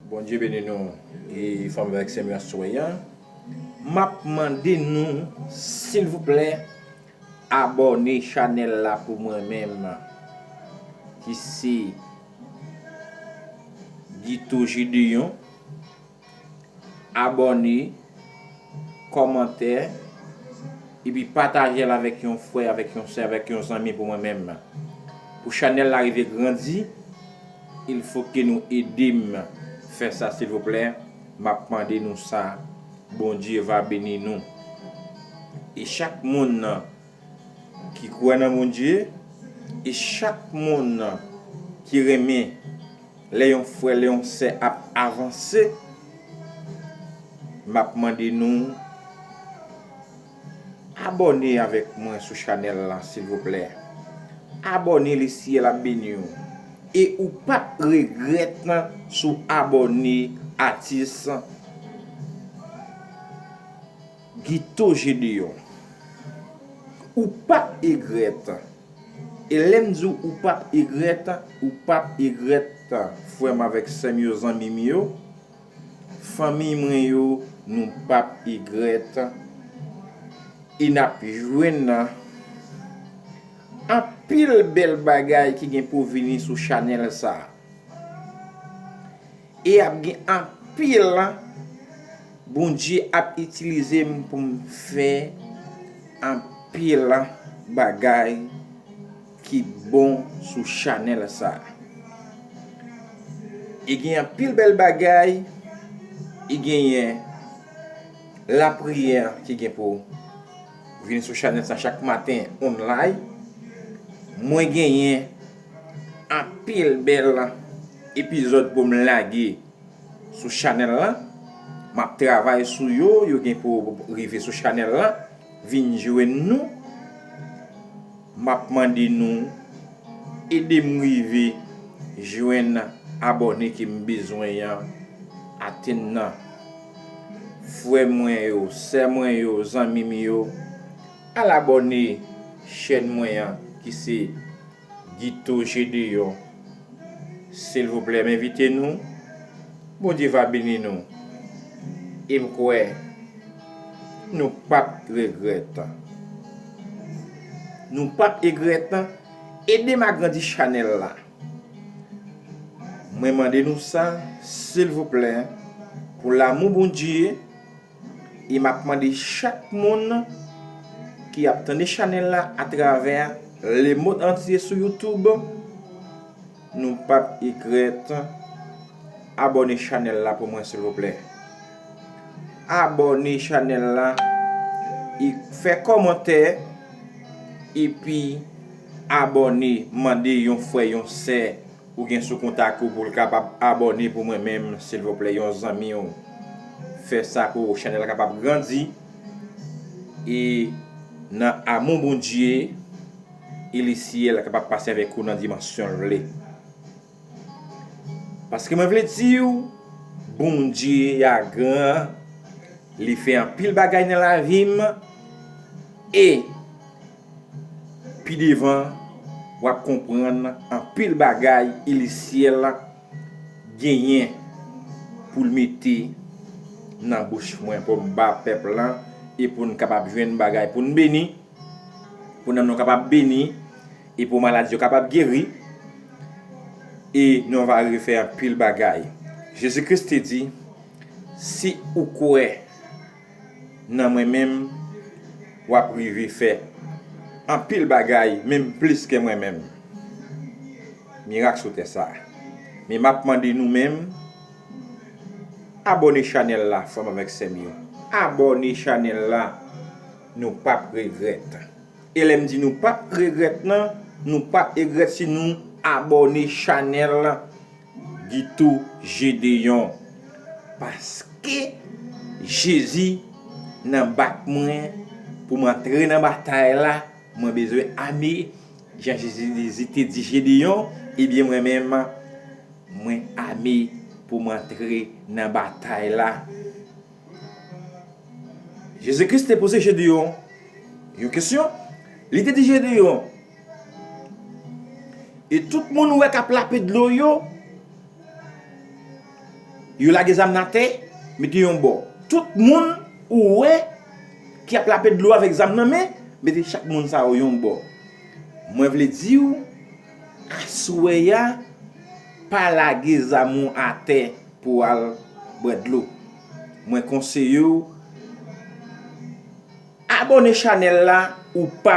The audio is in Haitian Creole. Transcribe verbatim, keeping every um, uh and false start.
Bondye beni nou. E fanm avèk sè m yo aswè a. M ap mande nou, silvouplè, abòne chanèl la pou mwen menm, ki se Guito Gedeon. Abòne, kòmantè, epi pataje l avèk yon frè, avèk yon sè, avèk yon zanmi pou mwen menm. Pou chanèl la rive grandi, il faut que nou ede m fè sa, silvouplè. M ap mande nou sa. Bondye va beni nou. E chak moun ki kwè nan Bondye, e chak moun ki renmen lè yon frè, lè yon sè ap avanse, m ap mande nou abòne avèk mwen sou chanèl la, silvouplè. Abòne, Lesyèl ap beni w. E ou p ap regrèt si w abòne atis Guito Gedeon. Ou p ap egrèt. E lè m di w ou p ap egrèt, ou p ap egrèt, frè m avèk sè m yo, zanmi m yo, fanmi mwen yo, nou p ap egrèt. E n ap jwenn anpil bèl bagay ki gen pou vini sou chanèl sa a. E ap gen anpil, Bondye ap itilize m pou m fè anpil bagay ki bon sou chanèl sa a. E gen anpil bèl bagay, e genyen lapriyè ki gen pou vin sou chanèl sa chak maten online. Mwen genyen anpil bèl epizòd pou m lage sou chanèl la. M ap travay sou yo, yo gen pou rive sou chanèl la, vin jwenn nou. M ap mande nou ede m rive jwenn abòne ke m bezwen an atenn nan. Frè mwen yo, sè mwen yo, zanmi m yo, al abòne chèn mwen an ki se Guito Gedeon. Silvouplè, m envite nou. Bondye va beni nou. E m kwè nou p ap regrèt. Nou p ap egrèt. Ede m agrandi chanèl la. Mwen mande nou sa, silvouplè, pou lamou Bondye, e m ap mande chak moun ki ap tande chanèl la atravè lemonn antye sou YouTube, nou p ap egrèt, abòne chanèl la pou mwen, silvouplè. Abòne chanèl la, e fè kòmantè, epi abòne, mande yon frè, yon sè ou gen sou kontak ou pou l kapab abòne pou mwen menm, silvouplè, yon zanmi w. Fè sa pou chanèl la kapab grandi. E nan amou Bondye, e Lesyèl kapab pase avèk ou nan dimansyon l vle. Paske mwen vle di w, Bondye a gran, li fè anpil bagay nan lavi m, e pi devan, w ap konprann anpil bagay Lesyèl genyen pou l mete nan bouch mwen, pou m ba pèp lan, e pou n kapab jwenn bagay pou n beni, pou nanm nou kapab beni, e pou maladi yo kapab geri, e nou va refè anpil bagay. Jezi Kris te di, si ou kwè nan mwen menm, w ap rive fè anpil bagay, menm plis ke mwen menm. Mirak sou tè sa. Men m ap mande nou menm, abòne chanèl la, frè m avèk sè m yo. Abòne chanèl la, nou p ap regrèt. E lè m di nou p ap regrèt nan, nou p ap egrèt si nou abòne chanèl Guito Gedeon. Paske Jezi nan bak mwen pou m antre nan batay la, mwen bezwen ame. Jan Jezi, Jezi te di Gedeon, ebyen mwen menm, mwen ame pou m antre nan batay la. Jezi Kris te poze Gedeon yon kesyon. Li te di Gedeon, e tout moun ou wè k ap lape dlo yo, Yo lage zam nan atè, mete yon bò. Tout moun ou wè ki ap lape dlo avèk zam nan men, mete chak moun sa yo yon bò. Mwen vle di w, aswè a, pa lage zam ou atè pou w al bwè dlo. Mwen konseye w, abòne chanèl la, ou pa